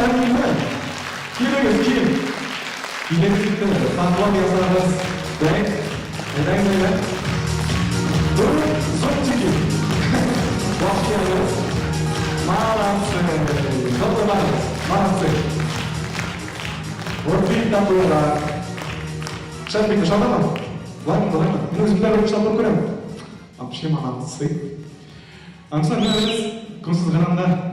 әнине. Килегез, кил. Килегез инде, поклон ясагыз. Бәй, әйдәгез, әйдә. Бу зонтики. Баш киябез. Молодцы. Котламагыз. Молодцы. Вот бик татулар. Шәп бит, ошадымы? Лайк, лайк. Мин үзем дә бер тапкыр күрәм. Вообще молодцы. Анысы менә без комсызганнан да.